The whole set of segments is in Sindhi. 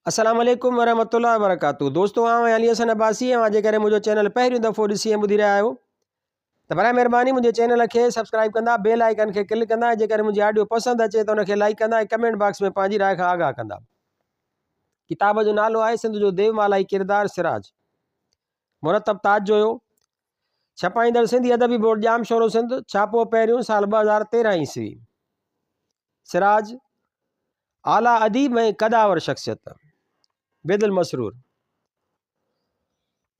السلام عليڪم ورحمة الله وبرڪاته دوستو آئون آهيان علي حسن عباسي اوهان جيڪڏهن منهنجو چينل پهريون دفعو ڏسي ۽ ٻڌي رهيا آهيو ته برائي مهرباني منهنجي چينل کي سبسڪرائب ڪندا بيل آئيڪن کي ڪلڪ ڪندا ۽ جيڪڏهن منهنجي آڊيو پسند اچي ته ان کي لائيڪ ڪندا ۽ ڪمينٽ باڪس ۾ پنهنجي راء کان آگاهه ڪندا. ڪتاب جو نالو آهي سنڌ جو ديومالائي ڪردار سراج. مرتب تاج جويو، ڇپائيندڙ سنڌي ادبي بورڊ ڄامشورو سنڌ، ڇاپو پهريون سال 2013 عيسوي. سراج اعليٰ اديب ۽ قدآور شخصيت. بيدل مسرور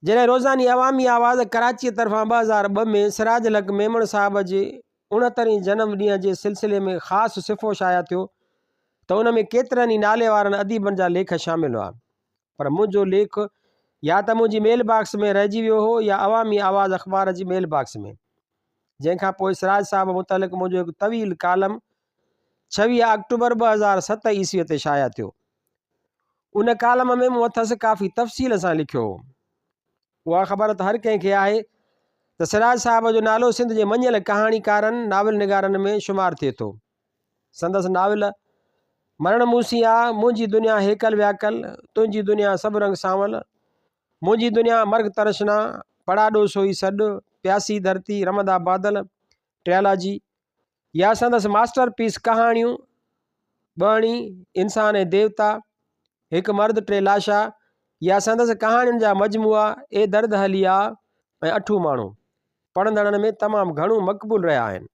جڏهن روزاني عوامي آواز ڪراچيء طرفان 2002 ۾ سراج الحق ميمڻ صاحب جي اڻهترين جنم ڏينهن جي سلسلي ۾ خاص صفحو شايع ٿيو ته ان ۾ ڪيترن ئي نالي وارن اديبن جا ليک شامل هئا. پر منهنجو ليک يا ته منهنجي ميل باڪس ۾ رهجي ويو هو يا عوامي آواز اخبار جي ميل باڪس ۾. جنهن کان پوء سراج صاحب متعلق منهنجو هڪ طويل ڪالم 26 آڪٽوبر 2007 عيسويء تي شايع ٿيو. ان ڪالم ۾ مون مٿس ڪافي تفصيل سان لکيو هو. اها خبر ته هر ڪنهن کي آهي ته سراج صاحب جو نالو سنڌ جي مڃيل ڪهاڻيڪارن، ناول نگارن ۾ شمار ٿئي ٿو. سندس ناول، مرڻ مون سين آ، منهنجي دنيا هيڪل وياڪل، تنهنجي دنيا سڀ رنگ سانول، منهنجي دنيا مرگ ترشنا، پڙاڏو سوئي سڏ، پياسي ڌرتي، رمندا بادل، ٽريالاجي، يا سندس ماسٽر پيس ڪهاڻيون، ٻهڻي، انسان ۽ ديوتا، هڪ مرد ٽي لاشا، يا سندس ڪهاڻين جا مجموعا اي درد هلي آ ۽ اٺون ماڻهو، پڙهندڙن ۾ تمام گهڻو مقبول رهيا آهن.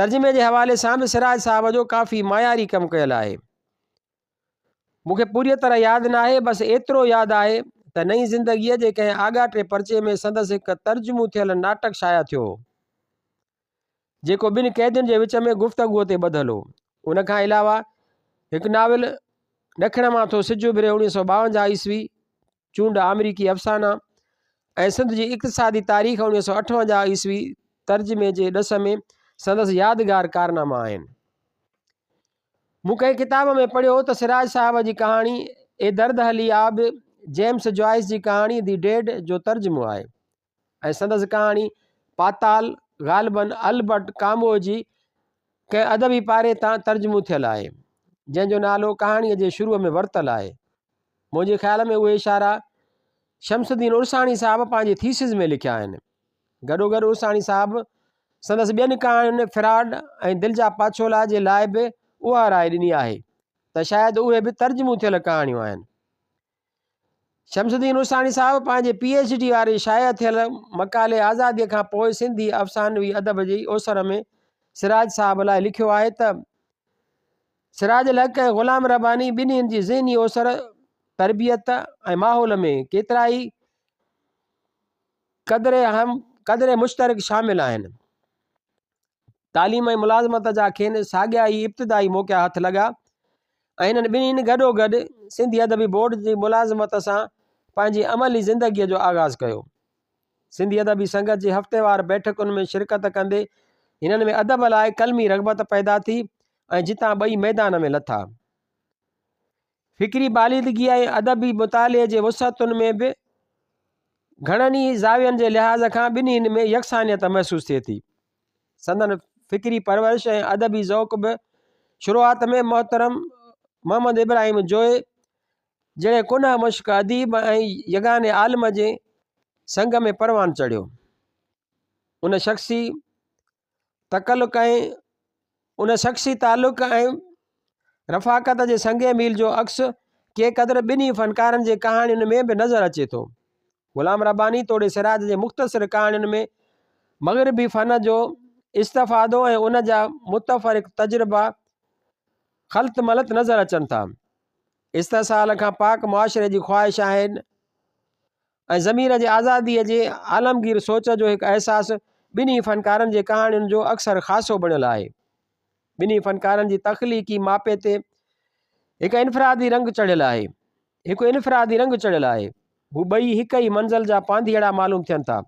ترجمي جي حوالي سان به سراج صاحب جو ڪافي معياري ڪم ڪيل آهي. مون کي پوريء طرح ياد ناهي، بس ايترو ياد آهي ته نئين زندگيء جي ڪنهن آڳاٽي پرچي ۾ سندس هڪ ترجمو ٿيل ناٽڪ شايع ٿيو هو، جيڪو ٻن قيدين جي وچ ۾ گفتگوء تي ٻڌل هو. ان کان علاوه هڪ ناول ڏکڻ مان ٿو سج اڀري 1952 عيسوي، چونڊ آمريڪي افسانا ۽ سنڌ جي اقتصادي تاريخ 1958 عيسوي ترجمي جي ڏس ۾ سندس يادگار ڪارناما آهن. مون ڪنهن ڪتاب ۾ پڙهيو ته سراج صاحب جي ڪهاڻي اي درد هلي آ به جيمس جوائس جي ڪهاڻي the dead جو ترجمو آهي ۽ سندس ڪهاڻي پاتال غالباً البرٽ ڪامو جي ڪنهن ادبي پاري تان ترجمو ٿيل آهي، جنهن جو نالو ڪهاڻيء جي شروع ۾ ورتل آهي. منهنجي خيال ۾ اهي اشارا شمس الدين عرساڻي صاحب پنهنجي ٿيسز ۾ لکيا آهن. گڏوگڏ عرساڻي صاحب سندس ٻين ڪهاڻين فراڊ ۽ دل جا پاڇولا جي لاء به اها راء ڏني آهي ته شايد اهي به ترجمو ٿيل ڪهاڻيون آهن. شمس الدين عرساڻي صاحب پنهنجي پي ايڇ ڊي واري شايع ٿيل مقالي آزاديء کان پوء سنڌي افسانوي ادب جي اوسر ۾ سراج صاحب لاء لکيو آهي ته، سراج الحق ۽ غلام رباني ٻنهين جي ذهني اوسر، تربيت ۽ ماحول ۾ ڪيترائي قدر اهم قدر مشترڪ شامل آهن. تعليم ۽ ملازمت جا کين ساڳيا ئي ابتدائي موقعا هٿ لڳا ۽ هنن ٻنهين گڏوگڏ سنڌي ادبي بورڊ جي ملازمت سان پنهنجي عملي زندگيء جو آغاز ڪيو. سنڌي ادبي سنگت جي هفتيوار بيٺڪن ۾ شرڪت ڪندي هنن ۾ ادب لاء قلمي رغبت پيدا ٿي ۽ جتان ٻئي ميدان ۾ لٿا. فڪري باليدگيء ۽ ادبي مطالعي جي وسعتن ۾ به گهڻن ئي زاوين جي لحاظ کان ٻنهين ۾ يڪسانيت محسوس ٿئي ٿي. سندن فڪري پرورش ۽ ادبي ذوق به شروعات ۾ محترم محمد ابراهيم جويي جهڙي ڪهنه مشق اديب ۽ يگاني عالم جي سنگ ۾ پروان چڙهيو. ان شخصي تڪلق ۽ ان شخصي تعلق ۽ رفاقت جي سنگ ميل جو عڪس ڪي قدر ٻنهي فنڪارن جي ڪهاڻين ۾ به نظر اچي ٿو. غلام رباني توڙي سراج جي مختصر ڪهاڻين ۾ مغربي فن جو استفادو ۽ ان جا متفرق تجربا خلط ملط نظر اچن ٿا. استحصال کان پاڪ معاشري جي خواهش آهن. ۽ ضمير جي آزاديء جي عالمگير سوچ جو هڪ احساس ٻنهي فنڪارن جي ڪهاڻين جو اڪثر خاصو بڻيل آهي. ٻنهي فنڪارن جي تخليقي ماپي تي هڪ انفرادي رنگ چڙهيل آهي. هڪ انفرادي رنگ چڙهيل آهي. هو ٻئي هڪ ئي منزل جا پانڌيئڙا معلوم ٿين ٿا.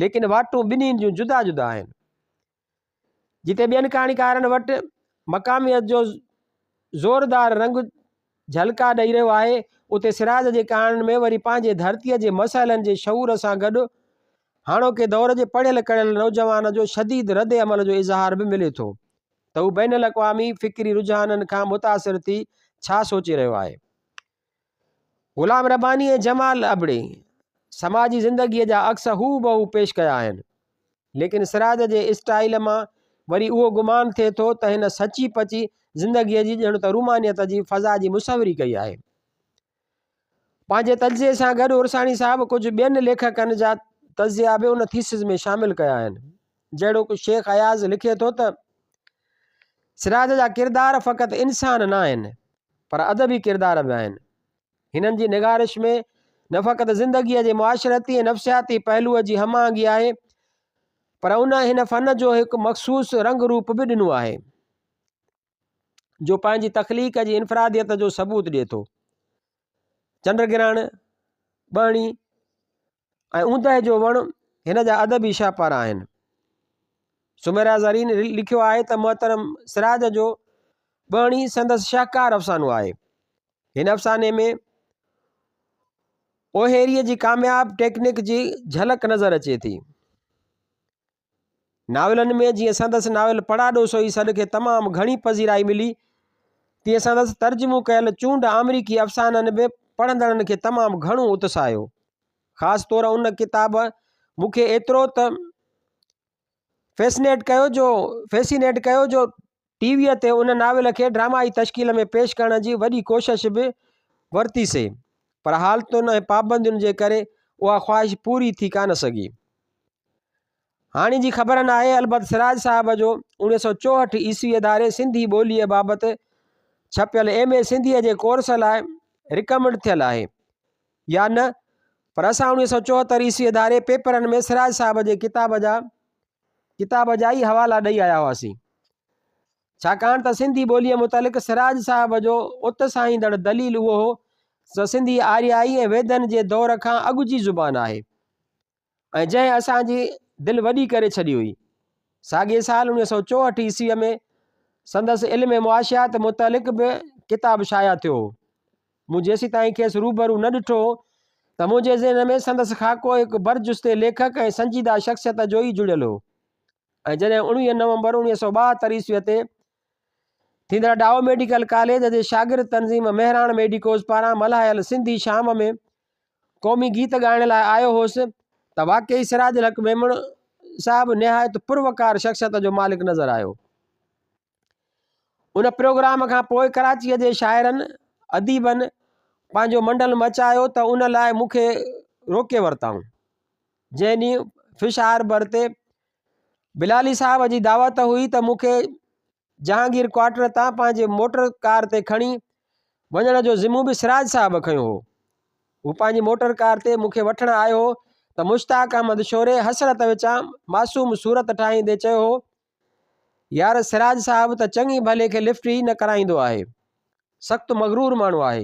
ليڪن واٽون ٻنهي جون جدا جدا آهن. جتي ٻين ڪهاڻيڪارن وٽ مقاميت جو زوردار رنگ جهلڪا ڏئي رهيو آهي، اتي سراج جي ڪهاڻين ۾ وري پنهنجي ڌرتيء جي مسئلن جي شعور سان گڏ هاڻوڪي دور جي پڙهيل ڪڙهيل نوجوان جو شديد رد عمل جو اظهار به ملي ٿو ته هو بين الاقوامي فڪري رجحانن کان متاثر ٿي ڇا سوچي رهيو آهي. غلام رباني ۽ جمال ابڙي سماجي زندگيء جا عڪس هوبهو پيش ڪيا آهن. ليڪن سراج جي اسٽائيل مان وري اهو گمان ٿئي ٿو ته هن سچي پچي زندگيء جي ڄڻ ته رومانيت جي فضا جي مصوري ڪئي آهي. پنهنجي تجزيي سان گڏ عرساڻي صاحب ڪجهه ٻين ليکڪن جا تجزيا به ان ٿيسز ۾ شامل ڪيا آهن. جهڙوڪ شيخ اياز لکي ٿو ته، سراج جا ڪردار فقط انسان نه آهن، پر ادبي ڪردار به آهن. هنن جي نگارش ۾ نه فقط زندگيء جي معاشرتي ۽ نفسياتي پهلوء جي هم آهنگي آهي، پر ان هن فن جو هڪ مخصوص رنگ روپ به ڏنو آهي، جو پنهنجي تخليق جي انفراديت جو ثبوت ڏئي ٿو. چنڊ گرهڻ، ٻهڻي ۽ اوندهه جو وڻ هن جا ادبي شهپارا آهن. سميرا زرين لکيو آهي ته محترم سراج جو ٻهڻي سندس شاهڪار افسانو آهي. هن افساني ۾ اوهيريء جي ڪامياب ٽيڪنڪ جي جهلڪ نظر اچي ٿي. ناولن ۾ جيئن سندس ناول پڙاڏو سوئي سڏ کي تمام گهڻي پذيرائي ملي، تيئن سندس ترجمو ڪيل چونڊ آمريڪي افسانن به پڙهندڙن کي تمام گهڻو اتساهيو. خاص طور ان ڪتاب مون کي ايترو ته فيسنيٽ ڪيو جو فيسينيٽ ڪيو جو ٽي ويء تي ان ناول کي ڊرامائي تشڪيل ۾ پيش ڪرڻ جي وڏي ڪوشش به ورتي سي، پر حالتن ۽ پابندين جي ڪري اها خواهش پوري ٿي ڪانه سگهي. هاڻي جي خبر ناهي البت سراج صاحب جو 1964 عيسويء ڌاري سنڌي ٻوليء بابت ڇپيل ايم اي سنڌيء جي ڪورس لاء رڪمنڊ ٿيل آهي يا نه پر اسان 1974 عيسويء ڌاري پيپرن ۾ سراج صاحب جي ڪتاب جا ڪتاب جا ئي حوالا ڏئي آيا هئاسين ڇاڪاڻ ته سنڌي ٻوليء متعلق سراج صاحب جو اتساهيندڙ دليل اهو هو ته سنڌي آريائي ۽ ويدن جي دور کان اڳ جي زبان آهي ۽ جنهن اسان جي دل وڏي ڪري ڇڏي هئي. ساڳئي سال 1964 عيسويء ۾ سندس علم معاشيات متعلق به ڪتاب شايع ٿيو هو. مون جيسيتائين کيس روبرو نه ڏٺو هو ته منهنجي ذهن ۾ سندس خاڪو هڪ برجستي ليکڪ ۽ سنجيده شخصيت جو ئي جڙيل هو ۽ جڏهن 19 نومبر 1972 عيسويء تي ٿيندڙ ڊائو ميڊيڪل ڪاليج جي شاگرد تنظيم مهراڻ ميڊيڪوز پاران ملهايل سنڌي شام ۾ قومي گيت ڳائڻ لاء آيو هوس ته واقعي سراج الحق ميمڻ صاحب نهايت پروقار شخصيت جو مالڪ نظر آيو. ان پروگرام کان پوء ڪراچيء جي شاعرن اديبن پنهنجو منڊل مچايو ته ان لاء مون کي روڪي ورتائون. جنهن ڏينهن فش هاربر تي بلالي صاحب جي دعوت هئي ته مون کي جهانگير ڪوارٽر تان پنهنجي موٽر ڪار تي کڻي وڃڻ جو ذمو به سراج صاحب کنيو هو. هو پنهنجي موٽر ڪار تي مون کي وٺڻ آيو هو ته مشتاق احمد شوري حسرت وچان معصوم صورت ٺاهيندي چيو هو، يار سراج صاحب ته چڱي ڀلي کي لفٽ ئي نه ڪرائيندو آهي. سخت مغرور ماڻهو آهي.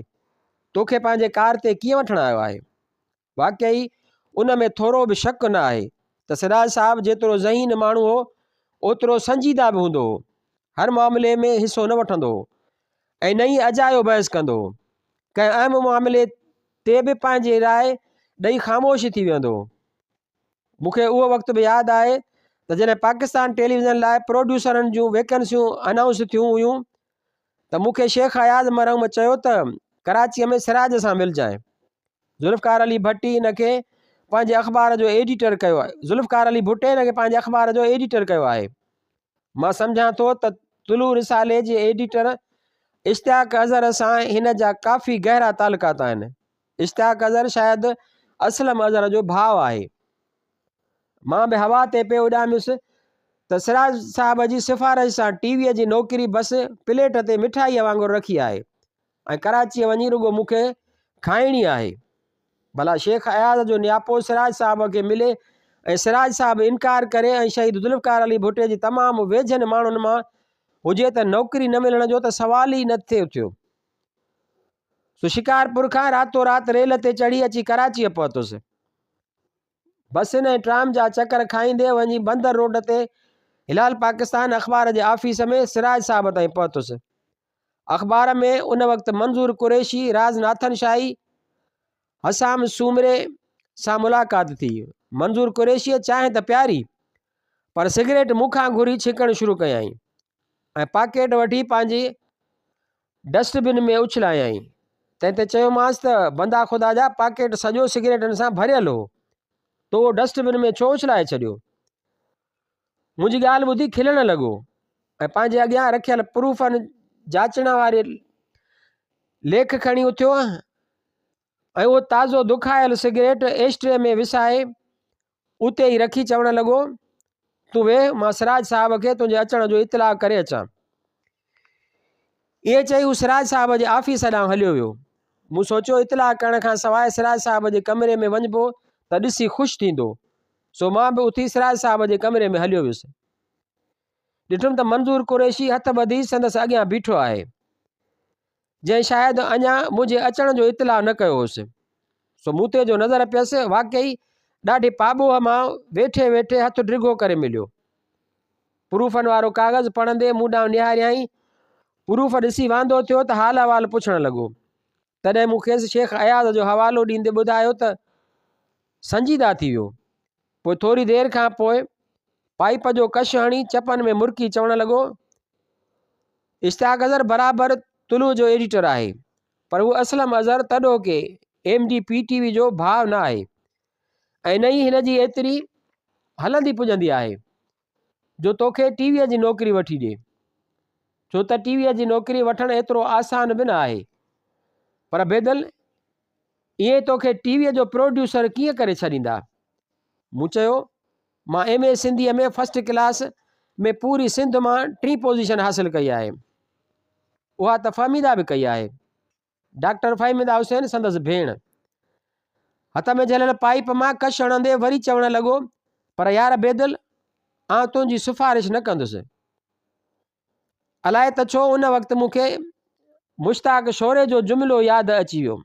توکي پنهنجي ڪار تي ڪيئن وٺڻ آيو آهي؟ واقعي ان ۾ ٿورو به شڪ نه آهي ته سراج صاحب جيترو ذهين ماڻهو هو اوترو سنجيده به هوندو هو. هر معاملي ۾ حصو نه وٺندو هو ۽ نه ئي اجايو بحث ڪندو هو. ڪنهن اهم معاملي تي به پنهنجي راء ڏئي خاموش ٿي ويهندو هو. مون کي اهو وقت به ياد آهي ته جڏهن پاڪستان ٽيليويزن لاء پروڊيوسرن جون ويڪنسيون انائونس ٿيون هيون ته مون کي شيخ اياز مرحوم چيو ته ڪراچيء ۾ سراج سان ملجانء. ذوالفقار علي ڀٽي هن کي پنهنجي اخبار جو ايڊيٽر ڪيو آهي. ذوالفقار علي ڀٽي هن کي پنهنجي اخبار جو ايڊيٽر ڪيو آهي. مان سمجهان ٿو ته طلوع رسالي جي ايڊيٽر اشتياق اظهر سان هن جا ڪافي گهرا تعلقات آهن. اشتياق اظهر شايد اسلم اظهر جو ڀاء آهي. مان به هوا تي پئي اڏاميس ته سراج صاحب جي سفارش سان ٽي ويء جي نوڪري بس پليٽ تي مٺائيء وانگر رکي آهي. ۽ ڪراچيء وڃي رڳو مون کي کائڻي آهي. ڀلا شيخ اياز جو نياپو سراج صاحب کي ملي ۽ سراج صاحب انڪار ڪري ۽ شهيد ذوالفقار علي ڀٽي جي تمام ويجهن ماڻهن مان هجي ته نوڪري نه ملڻ جو ته سوال ئي نه ٿي اٿيو. سو شڪارپور کان راتو رات ريل تي چڙهي اچي ڪراچيء پهتس. بسن ۽ ٽرام جا چڪر کائيندي وڃي بندر روڊ تي هلال پاڪستان اخبار جي آفيس ۾ سراج صاحب تائين پهتس. اخبار ۾ ان وقت منظور قريشي، راز ناٿن شاهي، حسام سومري سان ملاقات ٿي. منظور قريشيء چانهه ته پياري، پر سگريٽ مون کان گهري ڇڪڻ شروع ڪيائين ۽ پاڪيٽ وٺي پنهنجي ڊسٽ بن ۾ اڇلايائين. تنهن تي چيومانس ته بندا خدا جا پاڪيٽ سڄو سگريٽن سان ڀريل هو، تو اهو ڊسٽ بن ۾ ڇو اڇلائي ڇڏيو؟ منهنجي ڳالهه ٻڌي کلڻ لڳو ۽ پنهنجي اڳيان رکيل پروفن جاچڻ واري ليک کڻي اٿيو ۽ اهو تازو دکايل سگريٽ ايسٽري ۾ وسائي اتي ئي رکي چوڻ لڳو، تون ويهه، مان سراج صاحب کي تنهنجي اچڻ جو اطلاع ڪري اچان. ائين چئي هو سراج صاحب جي آفيس ڏانهن هليو ويو. مون سوچيو اطلاع ڪرڻ کان سواء سراج صاحب جي ڪمري ۾ وڃبو ته ڏسي خوش ٿيندو. سو مان به اٿي سراج صاحب جي ڪمري ۾ هليو ويس. ڏٺم ته منظور قريشي هٿ ٻڌي سندس اڳيان بيٺو آهي. جنهن شايد اڃا منهنجي اچڻ جو اطلاع نه ڪيو هوس. سو مون تي جو نظر پيس، واقعي ڏاڍي پاٻوهه مان ويٺي ويٺي هٿ ڊگهو ڪري مليو. پروفن وارو ڪاغذ پڙهندي مون ڏانهن نهاريائين. پروف ڏسي واندو ٿيو ته حال احوال پڇڻ لڳو. تڏهن مون کيس شيخ اياز جو حوالو ڏيندي ٻڌايو ته سنجيده ٿي ويو. پوء ٿوري دير کان پوء پائيپ جو ڪش هڻي چپن ۾ مرڪي چوڻ لڳو، اشتياق اظهر برابر طلوع جو ايڊيٽر آهي، پر هو اسلم اظهر تڏهوڪي M D P T V جو ڀاء نه آهي ۽ نه ئي هن جي ايتري هلندي پڄندي آهي جو توکي ٽي ويء جي نوڪري وٺي ڏي. ڇو ته ٽي ويء جي نوڪري وٺڻ ايترو آسان به نه آهي. پر بيدل ائين توکي ٽي ويء جو پروڊيوسر ڪيئن ڪري ڇڏيندا؟ مون چيو، مان ايم اي سنڌيء ۾ فرسٽ ڪلاس ۾ پوري سنڌ مان ٽين پوزيشن حاصل ڪئي آهي. اها ته فهميده به ڪئي آهي. ڊاڪٽر فهميده حسين سندس ڀيڻ. هٿ ۾ جهليل پائيپ مان ڪش هڻندي وري چوڻ لڳو، پر يار بيدل، آئون تنهنجي سفارش نه ڪندس. الائي ته ڇو ان وقت مون کي مشتاق شوري جو جملو ياد اچي ويو.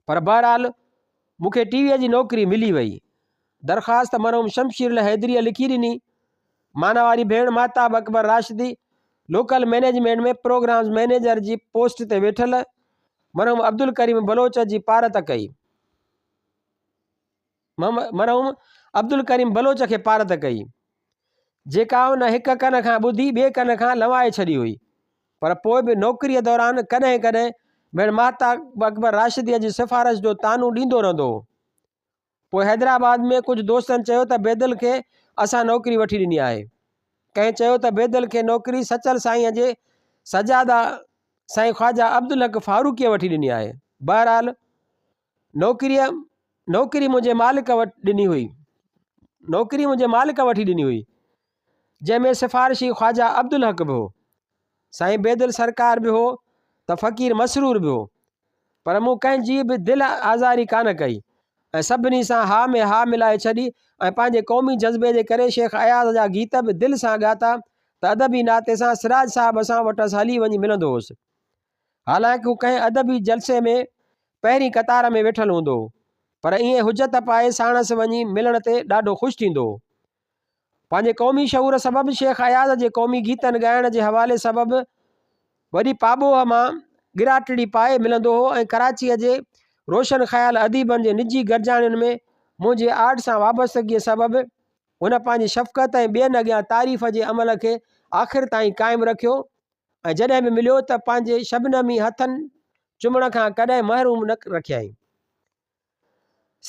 پر بهرحال مون کي ٽي ويء جي نوڪري ملي وئي. درخواست مرحوم شمشير الحيدريء لکي ڏني. مانواري ڀيڻ Mahtab Akbar Rashdi local management ۾ programmes manager جي پوسٽ تي ويٺل مرحوم عبدالڪريم بلوچ جي پارت ڪئي. مرحوم عبدالڪريم بلوچ کي پارت ڪئي، جيڪا ان هڪ ڪن کان ٻڌي ٻئي ڪن کان لنوائي ڇڏي هئي. پر پوء به نوڪريء دوران ڪڏهن ڪڏهن ڀيڻ ماهتاب اڪبر راشديء جي سفارش جو طعنو ڏيندو رهندو هو. پوء حيدرآباد ۾ ڪجهه دوستن چيو ته بيدل کي اسان نوڪري وٺي ڏني آهي. ڪنهن چيو ته بيدل کي نوڪري سچل سائينء جي سجاده سائين خواجه عبدالحق فاروقيء وٺي ڏني آهي. بهرحال نوڪريء نوڪري منهنجي مالڪ وٽ ڏني هئي. نوڪري منهنجي مالڪ وٺي ڏني هئي، جنهن ۾ سفارشي خواجه عبدالحق به هو. سائين بيدل سرڪار به هو ته فقير مسرور به هو. پر مون ڪنهن جي به دل آزاري ڪانه ڪئي ۽ سڀني سان ها ۾ ها ملائي ڇڏي ۽ پنهنجي قومي جذبي جي ڪري شيخ اياز جا گيت به دل سان ڳاتا ته ادبي ناتي سان سراج صاحب سان وٽس هلي وڃي ملندو هوس. حالانڪ هو ڪنهن ادبي جلسي ۾ پهرين قطار ۾ ويٺل هوندو هو، پر ائين حجت پائي ساڻس وڃي ملڻ تي ڏاڍو خوش ٿيندو هو. پنهنجي قومي شعور سبب شيخ اياز جي قومي گيتن ڳائڻ جي حوالي سبب وڏي پاٻوهه مان ڳراٽڙي پائي ملندو هو ۽ ڪراچيء جي روشن خيال اديبن جي نجي گڏجاڻين ۾ منهنجي آرٽ سان وابستگيء سبب هن پنهنجي شفقت ۽ ٻين اڳيان تعريف جي عمل کي آخر تائين قائم رکيو. ۽ جڏهن به مليو ته پنهنجي شبنمي هٿن چمڻ کان ڪڏهن محروم نه رکيائين.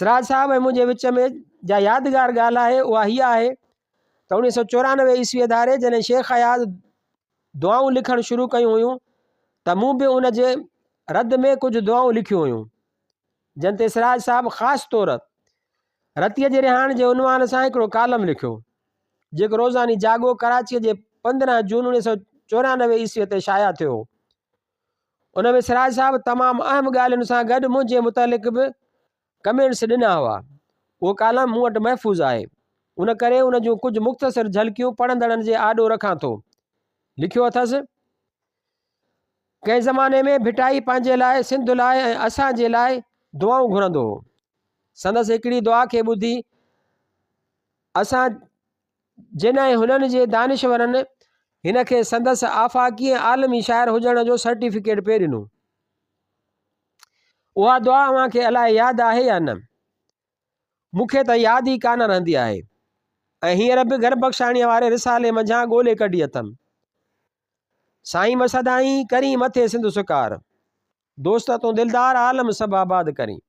سراج صاحب ۽ منهنجي وچ ۾ جا يادگار ڳالهه آهي اها هيء آهي ته 1994 عيسويء ڌاري جڏهن شيخ اياز دعائون لکڻ شروع ڪيون هيون ته مون به ان جي رد ۾ ڪجهه دعائون لکيون هيون جن تي سراج صاحب خاص طور رتيء جي رهاڻ جي عنوان سان هڪڙو ڪالم لکيو جيڪو روزاني جاڳو ڪراچيء جي 15 جون 1994 عيسويء تي شايع ٿيو هو. ان ۾ سراج صاحب تمام اهم ڳالهين سان گڏ منهنجي متعلق به ڪمينٽس ڏنا هئا. اهو ڪالم مون وٽ محفوظ آهي. ان ڪري ان جون ڪجهه مختصر جهلڪيون پڙهندڙن جي آڏو رکان ٿو. لکيو اٿس، ڪنهن زماني ۾ ڀٽائي پنهنجي لاء، سنڌ لاء ۽ اسان جي لاء دعائون گهرندو هو. سندس هڪڙي دعا کي ٻڌي اسان جن ۽ هنن جي دانشورن هن کي سندس آفاقي ۽ عالمي شاعر هجڻ جو سرٽيفڪيٽ پئي ڏنو. اها دعا اوهان کي الائي ياد آهي يا نه؟ مون کي ته ياد ئي ڪانه رهندي آهي ۽ هينئر به گربخشاڻيء واري رسالي منجهان ڳولي ڪڍي اٿم. سائين م سدائين ڪرين مٿي سنڌ سڪار. دوست تون دلدار عالم سڀ آباد ڪرين.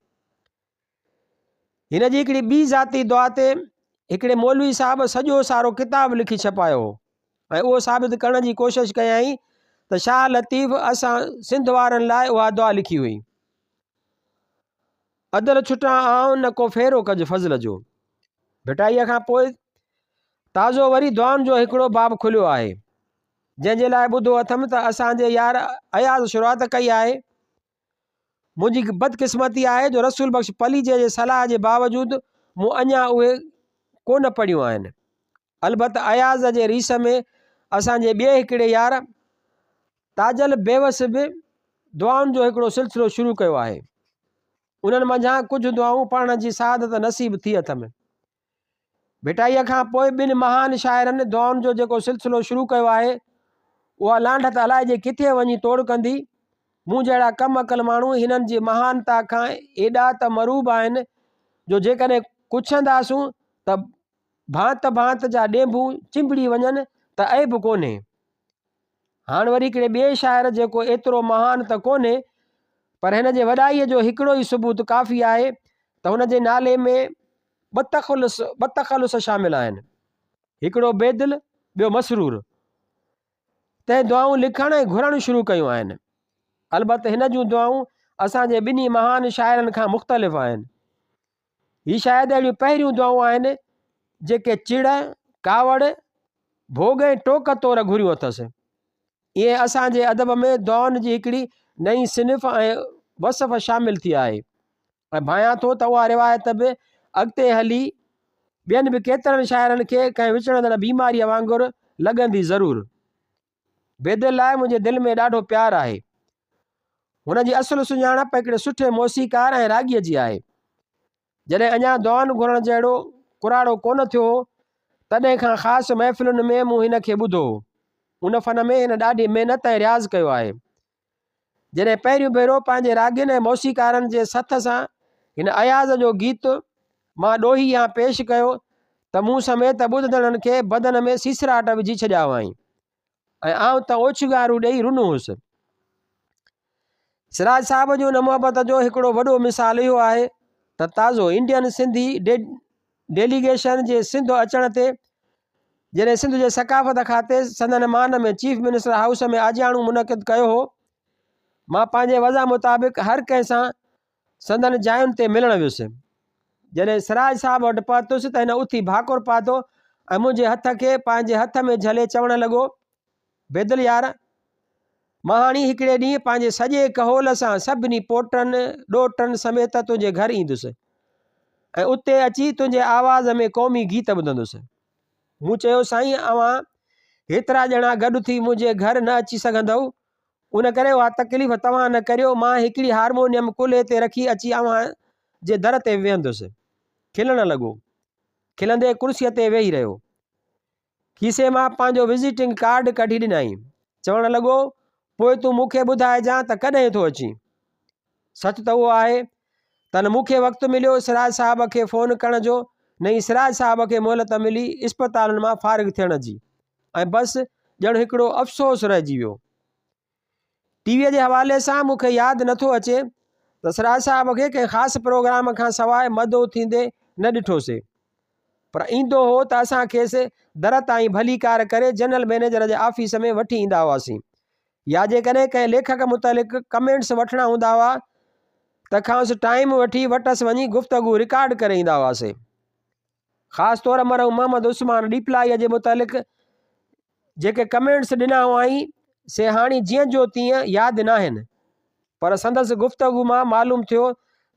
هن جي هڪڙي ٻي ذاتي دعا تي هڪڙي مولوي صاحب سڄو سارو ڪتاب لکي ڇپايو هو ۽ اهو ثابت ڪرڻ جي ڪوشش ڪيائين ته شاهه لطيف اسان سنڌ وارن لاء اها دعا لکي هئي. عدل ڇٽان آئون نه ڪو ڦيرو ڪج فضل جو. ڀٽائيء کان پوء تازو وري دعائن جو هڪڙو باب کليو آهي. جنهن جي لاء ٻڌو اٿم ته اسان جي يار اياز شروعات ڪئي آهي. منهنجي بدقسمتي آهي جو رسول بخش پليجي جي صلاح جي باوجود مون اڃا اهي ڪونه پڙهيون آهن. البت اياز جي ريس ۾ اسان جي ٻئي هڪڙي يار تاجل بيوس به دعائن جو هڪڙو سلسلو شروع ڪيو آهي. انهن منجهان ڪجهه دعائون پڙهڻ جي سعادت نصيب ٿي اٿم. ڀٽائيء کان پوء ٻن مهان شاعرن دعائن جو جيڪو سلسلو شروع ڪيو آهي، اها لانڍ ته الائجي ڪٿي وڃي توڙ ڪندي. مون جهڙا ڪم عقل ماڻهو هنن جي مهانتا کان ايڏا ته مرعوب آهن، جو جيڪڏهن ڪڇنداسون ته ڀانت ڀانت جا ڏينڀو چنبڙي وڃن ته عيب ڪونهي. هاڻ وري هڪڙي ٻئي شاعر جيڪو ايترو مهان ته ڪونهي، پر هن جي وڏائيء جو هڪڙو ئي ثبوت ڪافي آهي ته هن جي نالي ۾ ٻه تخلص شامل آهن، هڪڙو بيدل ٻيو مسرور. تنهن دعائون لکڻ ۽ گهرڻ شروع ڪيون آهن. البت هن جون دعائون اسان جي ٻنهي مهان شاعرن کان مختلف آهن. هي شايد اهڙيون پهريون دعائون آهن، جيڪي چڙ، ڪاوڙ، ڀوڳ ۽ ٽوڪ طور گهريون اٿس. ائين اسان جي ادب ۾ دعائن جي هڪڙي نئين صنف ۽ وصف شامل ٿي آهي. ۽ ڀانيان ٿو ته اها روايت به اڳتي هلي ٻين به ڪيترن شاعرن کي ڪنهن وچڙندڙ بيماريء وانگر لڳندي ضرور. بيدل لاء منهنجي دل ۾ ڏاڍو پيار آهي. هن جي اصل سڃاڻپ هڪڙي سٺي موسيقار ۽ راڳيء جي آهي. جڏهن اڃا دعائن گهرڻ جهڙو ڪراڙو ڪونه ٿيو هو، تڏهن کان خاص محفلن ۾ مون هن کي ٻڌو هو. ان فن ۾ هن ڏاڍي محنت ۽ رياض ڪيو آهي. جڏهن پهريون ڀيرو پنهنجي راڳين ۽ موسيقارن جي سٿ سان هن اياز جو گيت مان ڏوهي هان پيش ڪيو ته مون سميت ٻڌندڙن کي بدن ۾ سيسراٽ وجهي ڇڏيا هئائين ۽ آئون ته اوڇنگارون ڏيئي رنو هوس. سراج صاحب جي ان محبت جو هڪڙو وڏو مثال اهو آهي ته تازو انڊين سنڌي ڊيليگيشن جي سنڌ اچڻ تي جڏهن سنڌ جي ثقافت کاتي سندن مان ۾ چيف منسٽر هائوس ۾ آجياڻو منعقد ڪيو هو، مان پنهنجي وضع مطابق هر ڪنهن سان سندن جاين تي ملڻ ويس. جڏهن سراج صاحب وٽ پهتس ته هن اٿي ڀاڪر پاتو ۽ منهنجي هٿ کي پنهنجي هٿ ۾ جهلي چوڻ لڳو، بيدل يار! مان هاڻي هڪڙي ڏينهن پنهنجي سڄي ڪهول سان سڀني پوٽن، ڏوهٽن سميت تنهنجي گهر ايندس ۽ اتي اچي تنهنجي آواز ۾ قومي گيت ٻڌندس. مون چيو، سائين اوهان هيترا ڄڻا گڏ ٿي منهنجي گهر نه اچي سگهندؤ، ان ڪري اها تڪليف توهان نه ڪريو، مان هڪڙي هارمونيم ڪلهي تي رکي اچي اوهان جي در تي ويهندس. کلڻ لڳو. کلندي ڪرسيء تي ويهي رهيو. کيسي مان پنهنجو وزيٽنگ ڪارڊ ڪڍي ڏنائين. چوڻ لڳو، پوء تون مون کي ٻڌائجان ته ڪڏهن ٿو اچين. سچ ته اهو آهي ته نه مون کي وقت مليو سراج صاحب کي فون ڪرڻ جو نه ئي سراج صاحب کي مهلت ملي اسپتالن مان فارغ ٿيڻ جي ۽ بس ڄڻ هڪڙو افسوس رهجي ويو. ٽي ويء جي حوالي سان مون کي ياد نه ٿو اچي ته سراج صاحب کي ڪنهن خاص پروگرام کان سواء مدعو ٿيندي نه ڏٺوسي. پر ايندو هو ته اسان کيس در تائين ڀليڪار ڪري جنرل مئنيجر جي آفيس ۾ وٺي ايندا هئاسين يا جيڪڏهن ڪنهن ليکڪ متعلق ڪمينٽس وٺڻا هوندا هئا ته کانئس ٽائيم وٺي وٽس وڃي گفتگو رڪارڊ ڪري ايندا هئاسين. خاص طور مرحوم محمد عثمان ڏيپلائيء جي متعلق جيڪي ڪمينٽس ڏنا هئائين، سي هاڻي جيئن جو تيئن ياد ناهن، پر سندس گفتگو مان معلوم ٿيو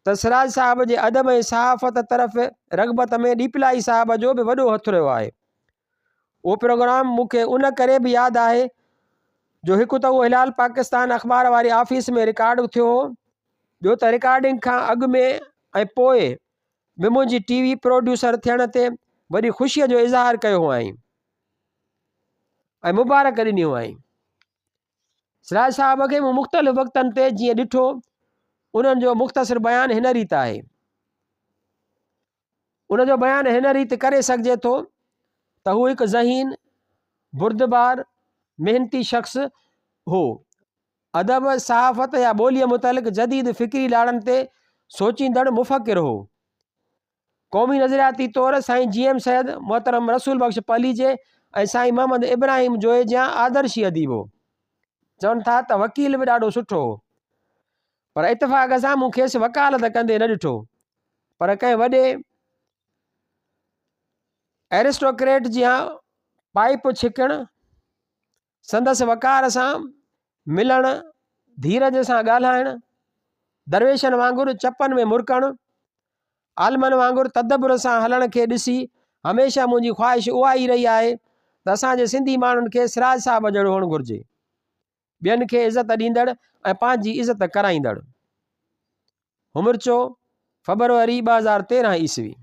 ته سراج صاحب جي ادب ۽ صحافت طرف رغبت ۾ ڏيپلائي صاحب جو به وڏو هٿ رهيو آهي. اهو پروگرام مون کي ان ڪري به ياد آهي جو هڪ ته اهو هلال پاڪستان اخبار واري آفيس ۾ رڪارڊ ٿيو هو، ٻيو ته رڪارڊنگ کان اڳ ۾ ۽ پوء به منهنجي ٽي وي پروڊيوسر ٿيڻ تي وڏي خوشيء جو اظهار ڪيو هئائين ۽ مبارڪ ڏني هئائين. سراج صاحب کي مون مختلف وقتن تي جيئن ڏٺو، انهن جو مختصر بيان هن ريت آهي. ان جو بيان هن ريت ڪري سگهجي ٿو ته هو هڪ ذهين، بردبار، محنتي شخص هو. ادب، صحافت يا ٻوليء متعلق جديد فڪري لاڙن تي سوچيندڙ مفڪر هو. قومي نظرياتي طور سائين جي ايم سيد، محترم رسول بخش پليجي ۽ سائين محمد ابراهيم جويي جيان آدرشي اديب هو. چون ٿا ته وڪيل به ڏاڍو سٺو هو. پر اتفاق سان مون کيس وڪالت ڪندي نه ڏٺو. پر ڪنهن وڏي ايرسٽوڪريٽ جيان پائيپ ڇڪڻ، سندس وقار سان ملڻ، ڌيرج سان ڳالهائڻ، درويشن وانگر چپن ۾ مرڪڻ، عالمن وانگر تدبر سان هلڻ کي ڏسي هميشه منهنجي خواهش اها ئي رهي آهي ته اسان جي سنڌي ماڻهن کي سراج صاحب جهڙو هئڻ گهرجي. ٻين کي عزت ڏيندڙ ۽ پنهنجي عزت ڪرائيندڙ. همرچو، فبروري 2013 عيسوي.